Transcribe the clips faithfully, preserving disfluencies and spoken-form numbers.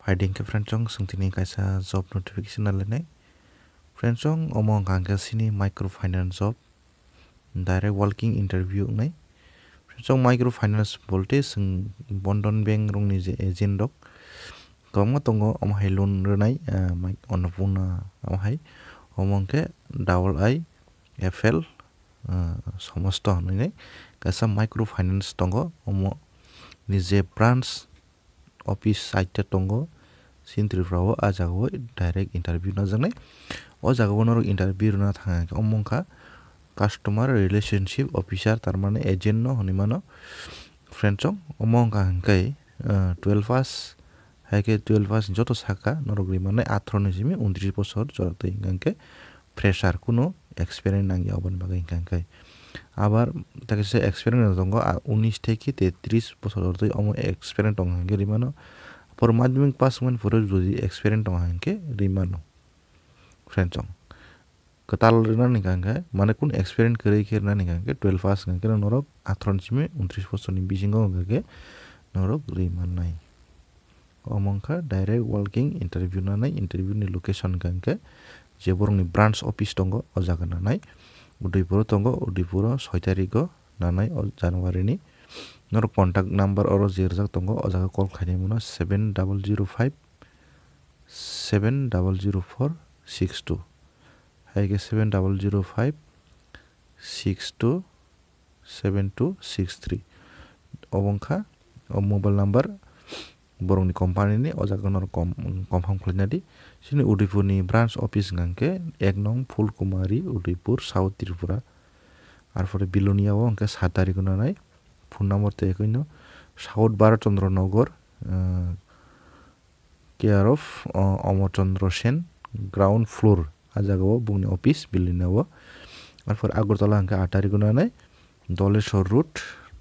Phaidi hwnkhe friend chong, chwng tini kaisa job notification nalainai. Friend chong, omo wngkha hwnkhe sini microfinance job, direct walking interview wngnai. Friend chong, microfinance bolte chwng Bandhan Bank rokni je agent rok kwbangma tongo, omo hai loan rwnai, ah, mai-, Annapurna omo hai, omo hwnkhe double I F L, ah, somosto hinwi kaisa microfinance tongo, omo ni je branch office site tongo, chini Tripura o, ah jaga o direct interview najaknai. O jaga o norok interview rwna thang khe omo wngkha customer relationship officer, tar mane agent no hinwi mano. Friend chong, omo wngkha hwnkhe, ah, twelve pass, hai khe twelve pass joto saka norok ri mannai atharo ni simi untris bosor jora twi hwnkha hwnkhe fresher, kunu experience nangya oboni bagwi hwnkha hwnkhe. Abar ta kisa experience rok tongo, ah, unis theke tetris bosor jora twi omo experience tongo hwnkhe ri mano. Por madhyamik pass wngmani pore jodi experience tongo hwnkhe ri mano. Friend chong. Kwtal rwnani hwnkha hwnkhe, mane kun experience kwrwi khe rwnani hwnkha hwnkhe twelve pass hwnkha hwnkhe norok atharo ni simi untris bosorni bisingo hwnkha hwnkhe norok rwi mannai. Omo wngkha direct walking interview nanai, interview ni location hwnkha hwnkhe je borokni branch office tongo o jaga nanai. Udaipur o tongo, Udaipur o soi tarikh o nanai o January ni. Norok contact number oro je rijak tongo o jaga call khainai mano seven double zero five seven double zero four six two, hai khe seven double zero five six two seven two six three. Obo wngkha o mobile number borokni company ni, o jaga norok kom-, confirm khlaina di. Chini Udaipur ni branch office hwnkha hwnkhe ek nong Phulkumari, Udaipur, South Tripura. Arpore Bilonia o hwnkhe sat tarikh o nanai. Phone number tei ekoi no South Bharat Chandra Nagar, ah, care of, uh, Omor Chandra Sen, ground floor, ah jaga o bungni office building o. Arpor Agartala hwnkhe aat tarikh o nanai, Doleshwar Road,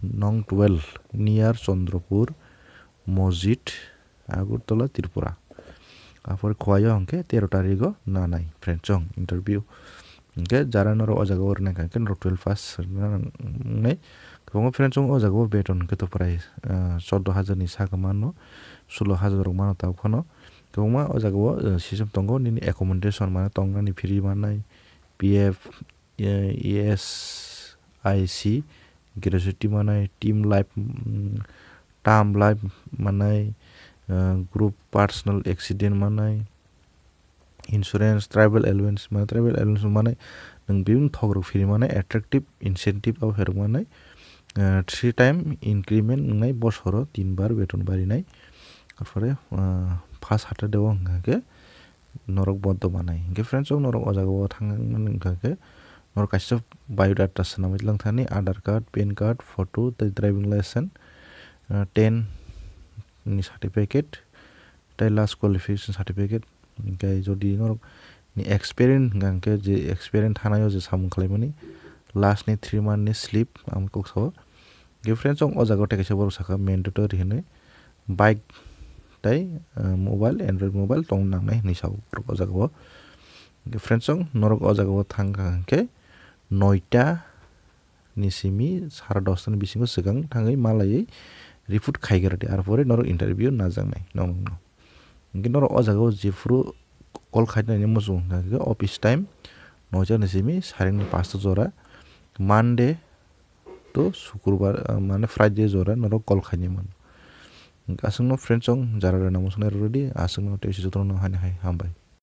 nong twelve, near Chandrapur Masjid, Agartala, Tripura. Arpor Khowai o hwnkhe tero tarikh o nanai, friend chong, interview. Hwnkhe jara norok o jaga o rwna hwnkha hwnkhe norok twelve pass rwna nangnai. Kwbangma friend chong o jaga o beton hwnkhe to prai, ah, chordo hajar ni saka mano, sulo hajar rok mano tabuk phano. Kwbangma o jaga o, ah, system tongo, nini accommodation mane tongnani free manai, P F, eh, E S I C, gratuity manai, team life, mm, term life manai, ah, group personal accident manai, insurance, travel allowance, mane travel allowance mane nwng bibin thok rok phiri mane attractive incentive abo pherok mane, eh, three time increment wngnai bosoro tin bar beton barinai. Arpore, eh, first Saturday o hwnkha khe norok bondo manai. Hwnkhe friends, o norok o jaga o thang mani hwnkha khe norok kaisa biodata swnamwi lang thani, Aadhaar card, pan card, photo tei driving license, eh, ten ni certificate, tei last qualification certificate. Hwnkhe jodi norok ni experience hwnkha hwnkhe je experience thanai o je samung khlaimani last ni three month ni slip ang kok sao. Hwnkhe friends, chwng o jaga o tei kaisa borok sakha mandatory hinwi bike tei, ah, mobile, Android mobile tong nangnai hinwi sao borok o jaga o. Hwnkhe friends, chwng norok o jaga o thangkha hwnkhe noita ni simi sara dosta ni bisingo swkang thangwi malaiwi report khaigra di, arpore norok interview najaknai nokno. Hwnkhe norok o jaga o jephuru call khainani muchung hwnkha khe office time noita ni simi sareng ni pasta jora, Monday to Sukurbar, ah, mane Friday jora norok call khainai mano. Aswkno friends, chwng jara rwna muchungnai rw di, aswkno tei jotono hai hai hambai.